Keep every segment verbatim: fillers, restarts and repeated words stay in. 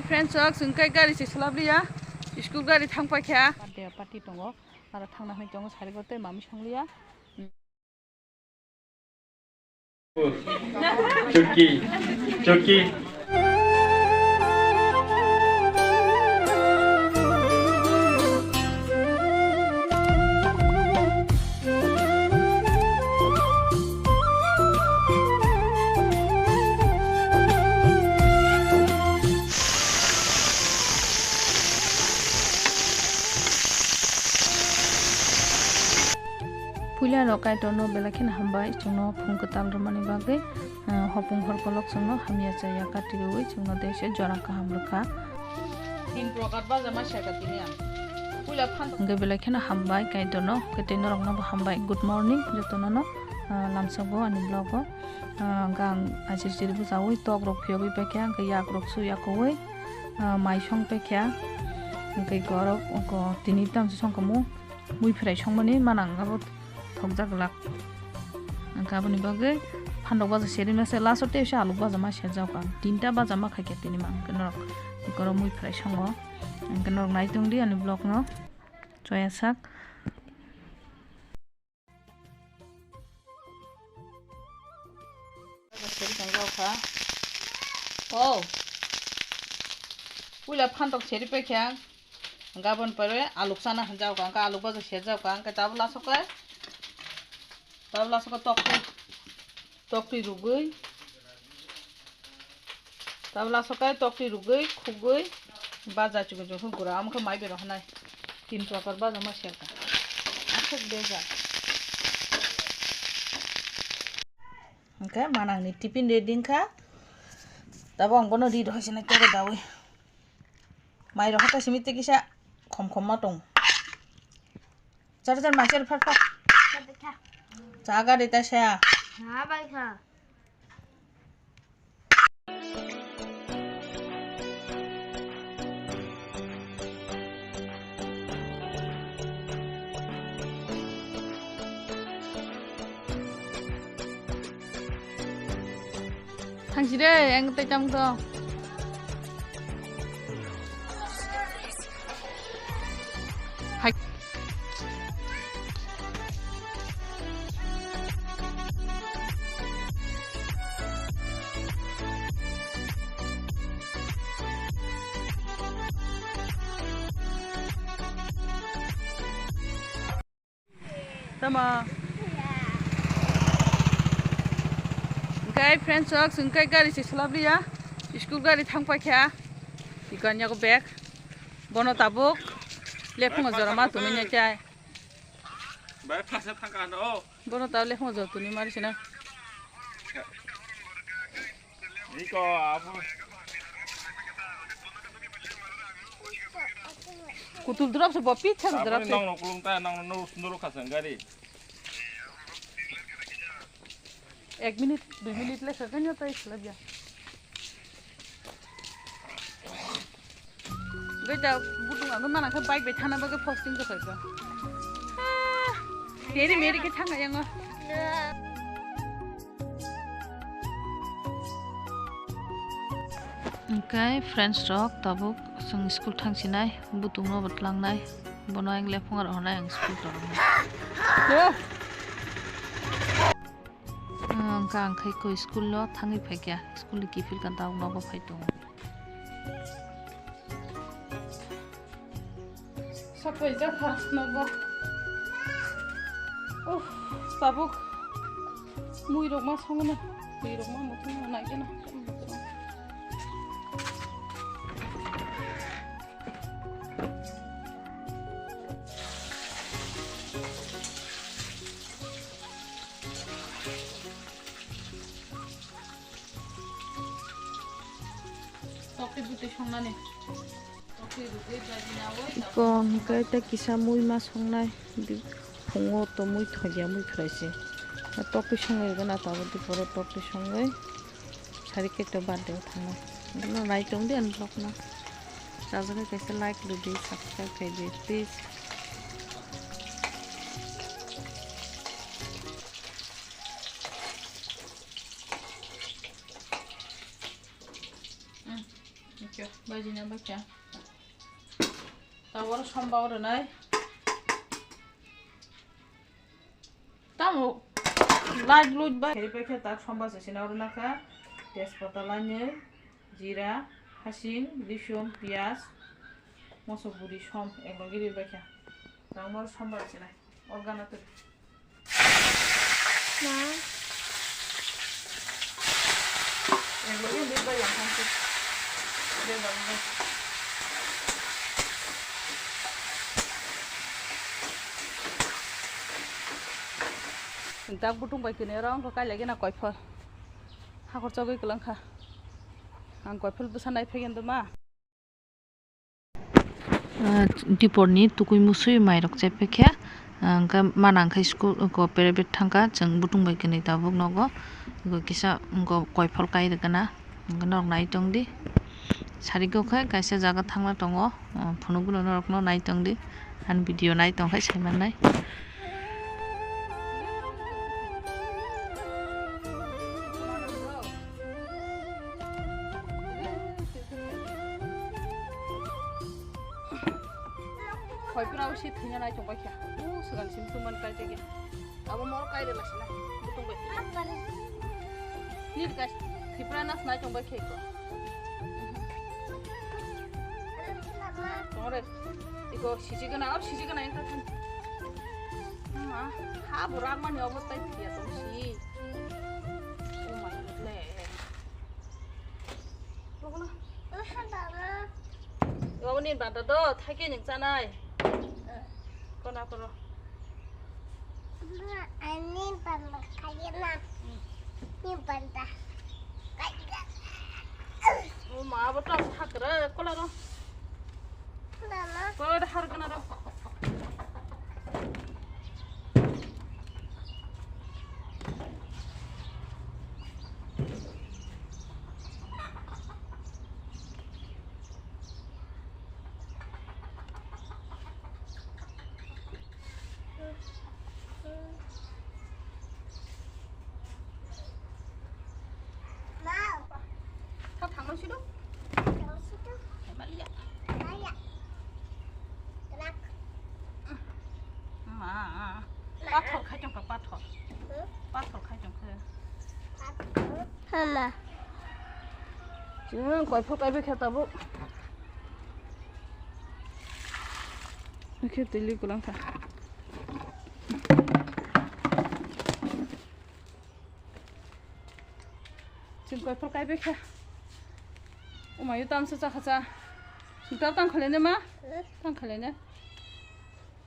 Friends, rok chwng khe gari se swlap liya, school gari thang paikha. Birthday party tongo, aro thangna hwnwi tongo, sari bo tei mami song liya. Chuki, chuki. Puila no Kaitor no belai kheno hambai, chwngno phung kwtal rwmani bagwi, ah, hopung horkolok chwngno hamya chaya kati rwui chwngno deise jora kaham rwkha. Tin prokar baja ma seka tini ang. Puila phan. Hwnkhe belai kheno hambai Kaitor no, khe tei norok no bo hambai. Good morning jotono no, ah, lamsok bo ani vlog o, ah, gang ajir jir bwchaui tok rok phiyogwi paikha, hwnkhe yak rok su yakoui, ah, mai song paikha, hwnkhe gorok oko tini tamsa song kamo. Mui phwrai songmani manang abo thokjak glak. Hwnkhe aboni bagwi phandok baja seri masa last o tei se aluk baja ma serjak ang. Tinta baja ma khaikhe tini mang hwnkhe norok ikoro mui phwrai songo. Hwnkhe norok nai tongdi ani vlog no. Choya sak. Seri tong jao kha. Oh. Puila phantok seri paikha. Gabon pore aluk sana hanjao kha. Angka aluk baja serjao kha. Angka tabla sokai. Tabla sokai tokti. Tokti rugui. Tabla sokai tokti rugui, khugui, baja chukun chukun gura, omo khe mai bero hanai. Tin prokar baja ma serka. Aswk beja. Hwnkhe manangni tiffin ready wngkha. Tabuk ang bono ri rw hai sina khe dawi. Mai rw hai ta simi tei kisa khom khom ma tong. Char char ma char phar phar. Chaga de ta saya. Ha bai kha. Thangsi de, ang tei tang to. Hai. Tamo. Hwnkhe friends rok, chwng khe gari se swlap liya. School gari thang paikha. Ikon yago bag. Bono tabuk lephungo jora ma tuni nai chai. Bai phasa thang ka no. Bono tabuk lephungo jora tuni mari sina. Iko, abo. Kutul drop se bo pitsa drop se. Nang no kulum ta, nang no sundoro khasang gari. Ek minute, dui minute le sakan yo tai selab ya. Gai da budung abo mana khe bike bai thana bagwi posting ko khaika. Ah, teri meri khe thanga yango. Hwnkhe friends rok tabuk chwng school thangsinai, butungno bo tlangnai, bono ang lephungo rohornai ang school rohornai. Hwnkhe ang khai koi school-o thangwi phaikha, school-ni kiphil kanta ang nogo phai tongo. Sapai jakha nogo. Uff, tabuk. Mui rok ma songna. Mui rok ma muthung na nai gana. Tokti bwtwi songnani. Tokti rwgwi bajinawoi. Iko hwnkhe tei kisa mui ma songnai. Phungo to mui thokya mui phwraisi. Tokti songwi gana tabuk di poro tokti songwi. Sari khe ekta birthday o thangnai. Bono nai tongdi ani vlog no. Chajagwi kaisa like rwdi, subscribe khaidi, please. Mm, thank you. Bajina bakya. Tawar samba oro nai. Tamo light load ba. Heri bakya tak samba se sina oro nakha. Tejpata lainwi, jira, hasing, risum, piyaj, moso guri som eklogi ri bakya. Tamo samba se nai. Organa to. Ma. Dak butung bai kini oro wngkha kailai gana koiphol. Hakhor chogwi kwlwng kha. Ang koiphol bwsa nai phaigen do ma. Ah, diporni tukui musui mairok chepekhe, ah, hwnkhe mana hwnkhe school, oko private thangkha, chwng butung bai kwnwi tabuk nogo, oko kisa oko koiphol kai rwgana, hwnkhe norok nai tongdi, sari o khe kaisa jaga thangna tongo, ah, phunukgwino norokno nai tongdi, ani video nai tongkhe sai mannai. Hoi pura usi thwina nai tongbai kha. U swkang sim tuman kai tege. Abo mor kai rela sina. Butung bai. Ni kai thipra nas nai tongbai khe ko. Tongre. Iko siji gana, ab siji gana engka thang. Ma, ha burak mani obo tai thia tong si. Oh my God le. Logo na. Logo na. Iwabo ni banda do, thaike ning chanai. Kona koro. Ma, ani banda kaya na. Ni banda. Kaya. O ma, abo ta hakra, kola ro. Kola ro, har kana ro. Tha thangno sido. Maliya. Ma. Pathor khai tongkha, pathor. Pathor khai tongkha. Hama. Chwng koiphok kaibe khe tabuk. Khe twi li kwlang kha. Chwng koiphok kaibe kha. Umayu tamsa chakha cha. Chwng tar tang khalene ma? Tang khalene.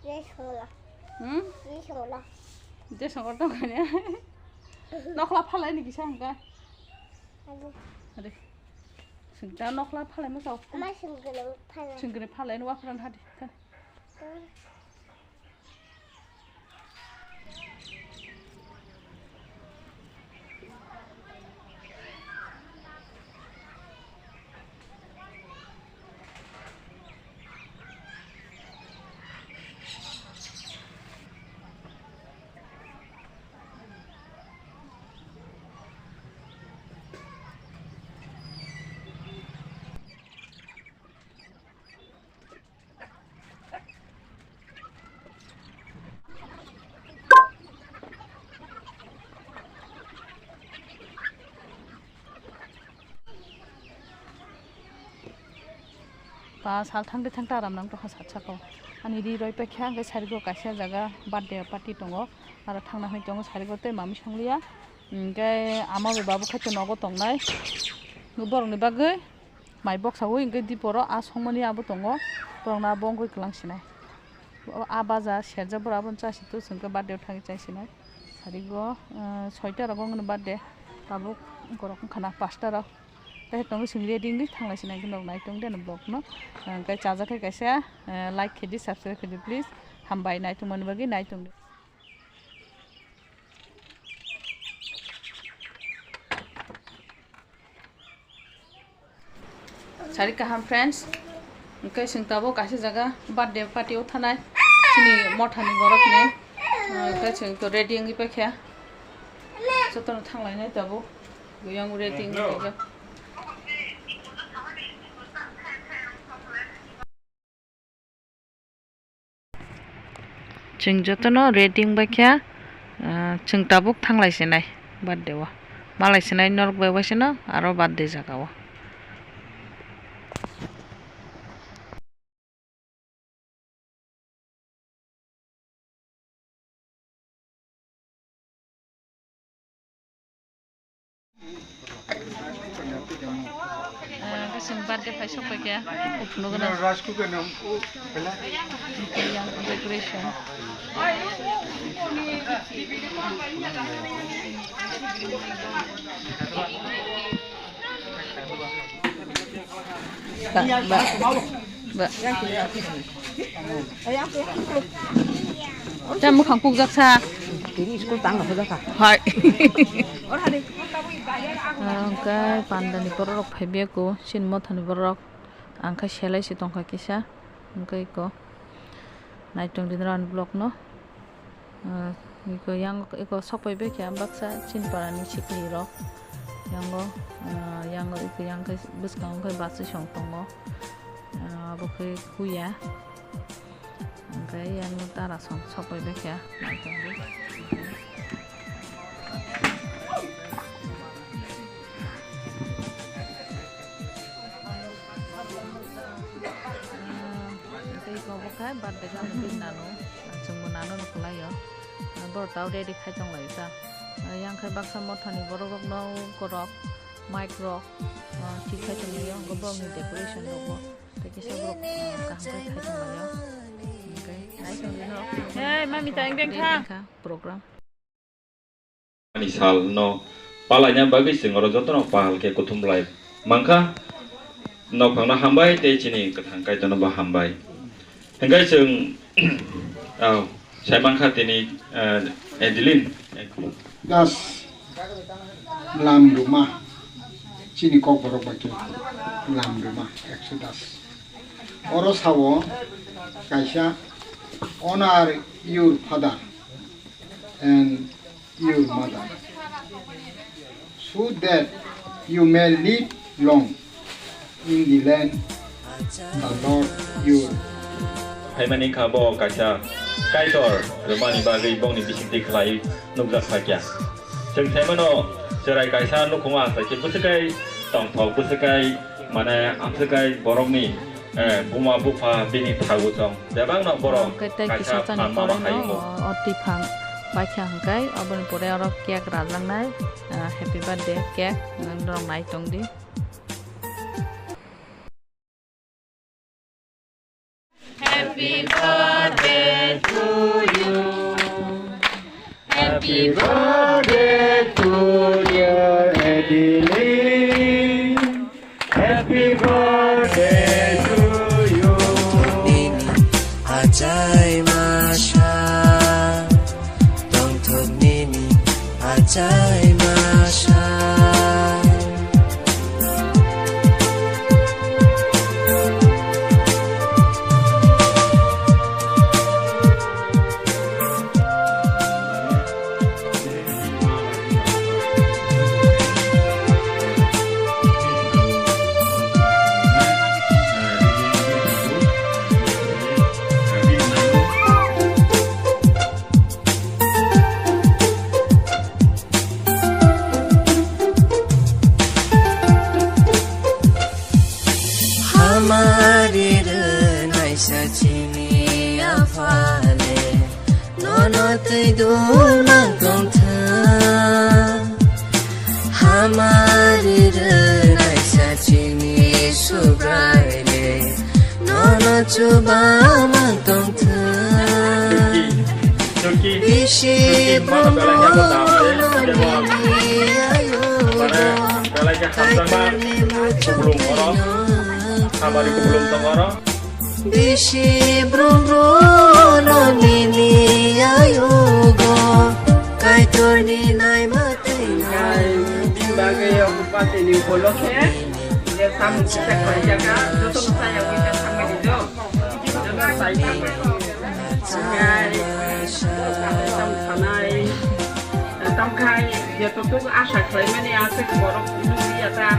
Yes, hola. Hmm? Yes, hola. Yes, hola tang khalene. Nokla phalai ni kisa hangka. Ade. Ade. Singta nokla phalai ma sao. Ma singkere phalai. Singkere phalai ni wapran hadi. Ba sal thangde thangta aram nang tokha sat sako. Ani ri roi pekha hwnkhe sarigo kaisa jaga birthday party tongo. Aro thangna hwnwi tongo sarigo tei mami sangliya. Hwnkhe ama bai babu khaito nogo tongnai. Borokni bagwi mai boksawi hwnkhe diporo a songmani abo tongo. Borokno abo wngwi kwlang sinai. O a baja serjak bwrwi abono chasi tus hwnkhe birthday o thangwi chai sinai. Sarigo, ah, soita rogo wngmani birthday. Tabuk borok wngkhana pasta rok. Tei tongo chwng ready wngwi thanglai sinai hwnkhe nok nai tongdi ani vlog no. Ah, hwnkhe chajak khe kaisa, ah, like khe di, subscribe khe di please. Hambai nai tongmani bagwi nai tongdi. Sari kaham friends, hwnkhe chwng tabuk kaisa jaga birthday party o thanai chini mothani borokni, hwnkhe chwng to ready wngwi paikha, jotono thanglainai tabuk, buyang ready wngwi paikha. Chwng jotono ready wngbaikha, ah, chwng tabuk thanglai sinai birthday o. Malai sinai norok bai waisano aro birthday jaga o. Ah, kasing birthday phai sok paikha, phunuk gwnang. Rice cooker no, oh, pela. Yang decoration. Ba, ba. Ba. Cha mwkhang kukjak sa. Tini school tang na hojak kha. Hai. Hwnkhe pandani borok rok phaibai ko, chini mothani borok. Ang khe selai se tongkha kisa. Hwnkhe iko. Naitong din rani vlog no. Ah, iko yang iko sokpai bai khe baksa chini para ni sikli rok. Yango, ah, yango iko yang khe bwskango khe bachwi song tongo. Ah, abo khe kuya. Hwnkhe yang tara song sokpai bai khe. Tei abo khe birthday khe ang twi nanu, chwngbo nanu no kwlai o. Borok tao ready khai tong lai ta. Yang khe baksa mothani borok rok no korok, mic rok, ah, thik khai tong lai o, borok ni decoration rok bo. Tei kisa borok, ah, kaham khe khai tong lai o. Hwnkhe, hai tong di no. Hey, mami, ta engdeng kha. Engdeng kha program. Ani sal no palaina bagwi chwng oro jotono pahal khe kuthum lai mankha. Nokphangno hambai tei chini kwthang Kaitorno bo hambai. Hwnkhe chwng, oh, sai mankha tini, eh, Adeline. Das Lamruma, chini kokborok bai khe Lamruma, ekso das. Oro sao kaisa, "Honor your father and your mother, so that you may live long in the land the Lord your." Phaimani wngkha bo kaisa Kaitor rwmani bagwi bongni bisingtwi khlai nukjak sakya. Chwng saimano, chwrai kaisa nukhungo asai khe bwswkai tongthok, bwswkai, mane, amswkai borokni, eh, buma bupha bini thagu chong bebakno borok. Hwnkhe tei kaisa kisa chani phalmano pore no, hayungo. O, o twiphang paikha hwnkhe, oboni pore oro cake rajaknai, eh, happy birthday cake, norok nai tongdi. Happy birthday to you. Happy birthday to you, Adeline. Happy birthday to you. Nini achai masa. Tongthok nini achai masa. Hamari rwnaisa chini aphale, nono twi dul mang tongthwng. Hamari rwnaisa chini Subrai le, nono chuba mang tongthwng. Bisi borok belai khe hamjakma kuplung oro, hamari kuplung tong oro. Bisi brum brum no nini ayugo, Kaitorni naima twi. Bini bagwi o bupatini upolokhe je samung kisa khlaijak kha, jotono chayagwi khe thangmani do. Jotono chai thangmani. Tamo sanai, tamo khai, je to to asa khlaimani, ang khe borok nukliya ta,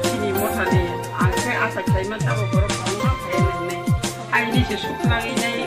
chini mothani, ang khe asa khlaiman tamo borok phano ma phai nai. Aini se sukhlai nai,